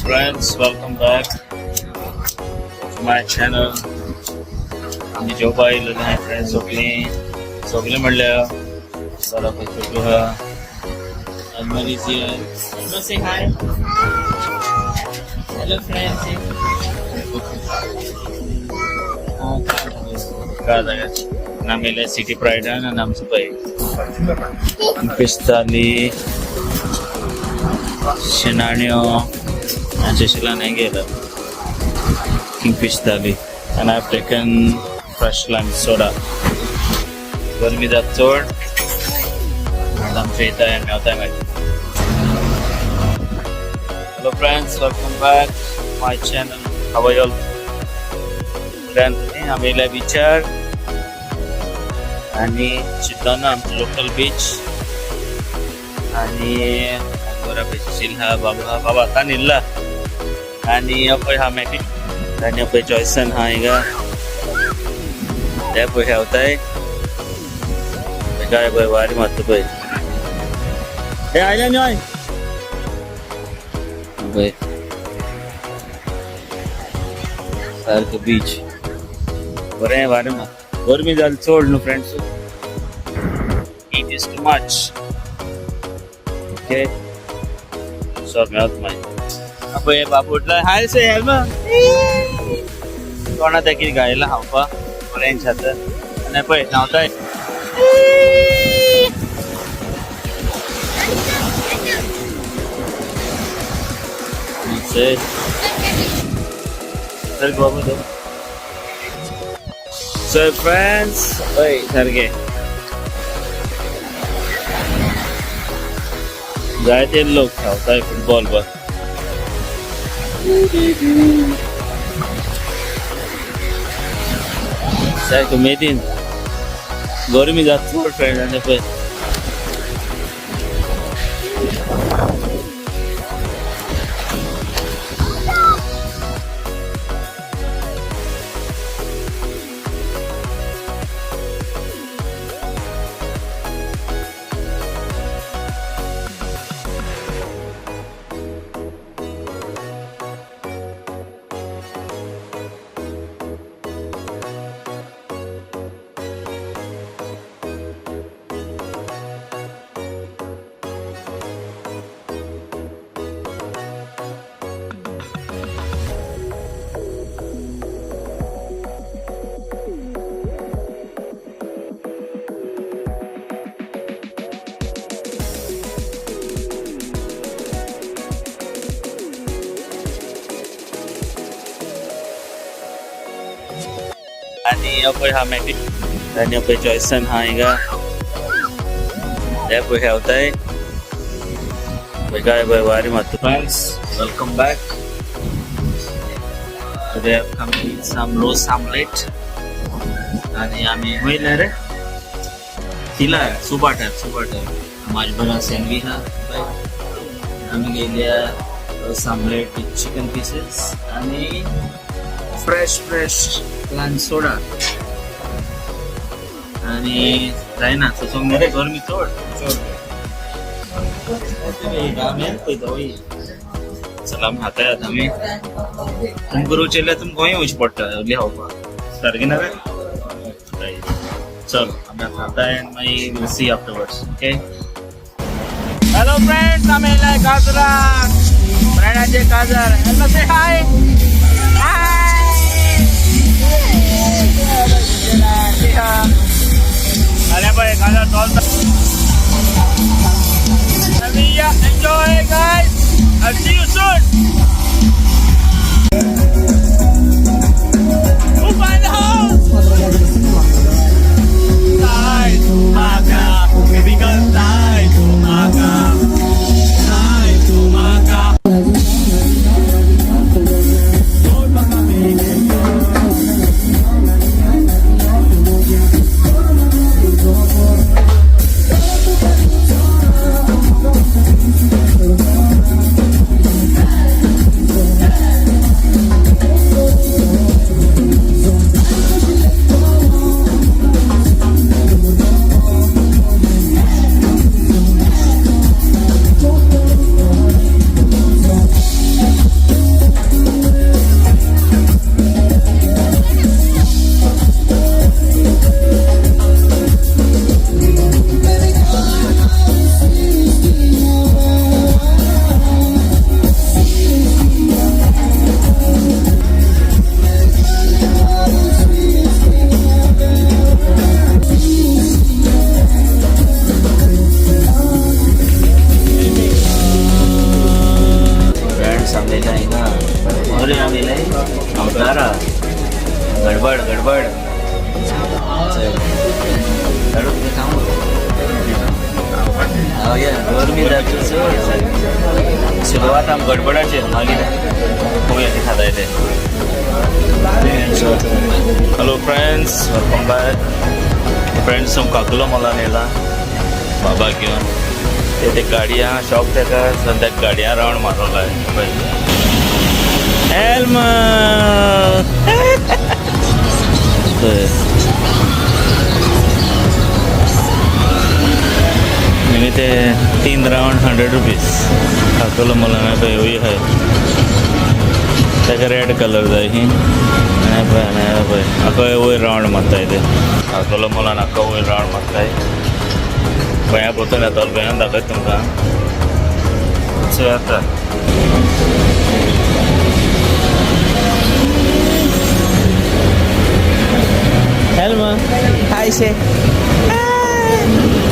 Friends, welcome back to my channel. आमी जेवपा येयलेले आहाय फ्रेंड्स सगळीं सगळीं म्हणल्यार सारा पळय छोटू आहा, Alman is here. Alman, say hi. Hello friends. का जागा आमी येयले सिटी प्रायडान आनी आमचो पळय पिस्ताली शिणाण्यो सुशिलान हें घेयला kingfish thali and I have taken fresh lime soda. गरमी जात चड आमचे येताय आनी मेवताय मागीर. Hello friends, welcome back my channel. How are you all? Friends, आमी येयल्या बिचार आनी चिंतोना आमचो लोकल बीच आनी बरा पळय सुशील हा, बाबा हा, बाबा आतां न्हिदला आनी हो पळय हा मॅटी आनी हो पळय जॉयसन हा हिंगा ते पळय खेळताय काय पळय वारी मारता पळय हे आयल्या न्हय पळय सारकें बीच बरें वारें मारता. गरमी जाली चड न्हू friends, heat is too much. Okay, so मेळत मागीर. पळय बाबू उठला, हाय से हेल्मा कोणा त्या कितें गायला खावपा बरें जाता आनी पळय न्हांवताय. सारकें बाबू तो. So friends, हय सारकें जायते लोक खेळताय फुटबॉल पर. सारकें उमेदीन गरमी जाता चड फ्रेंड आनी पळय आनी हो पळय हा मॅटी आनी हो पळय जॉयसन हा हिंगा ते पळय खेळताय पळय काय पळय वारी मारता. Friends, welcome back. Today I have come to eat some roast omelette. आनी आमी वयले रे तिला सुबाटार सुबाटार माझ्या बरा सँडविच हा पळय आमी घेयल्या roast omelette with chicken pieces आनी फ्रेश फ्रेश लायम सोडा आनी जायना सोसूंक न्ही रे गरमी चड चड पळयता वय. चला आमी खाताय आतां आमी तुमकां रुच येयल्यार तुमकां गोंय वयचें पडटा इल्ली खावपाक सारकें ना रे. चल आमी आतां खाताय आनी मागीर we'll see afterwards. Okay. Hello friends, आमी येयल्या काजराक फ्रेंडाचे काजार. Hello, say hi. अरे पळय काजार चलता. Enjoy guys. I'll see you soon. Who find the house? Tay tumaga, kaibigan tay tumaga, tay tumaga. सुरवात आम गडबडाचेर, मागीर पळोवया कितें जाता तें. Hello friends, welcome back friends. हांव काकुलो मॉलान येयला बाबा घेवन. ते ते गाडयां शॉप तेका सद्याक गाडयां रावंड मारलो पळय. एल्म पळय. आनी ते तीन रावंड 100 रुपीज. काकुलो मॉलान पळय, येवूय आहाय. ताका रेड कलर जाय ही. आनी पळय, आनी पळय, आका वयर रावंड मारताय ते. काकुलो मॉलान आका वयर रावंड मारताय. भंया परतून येतलो, भंयान दाखयता तुमकां. चोय आता. Helma, hi, say. Hi.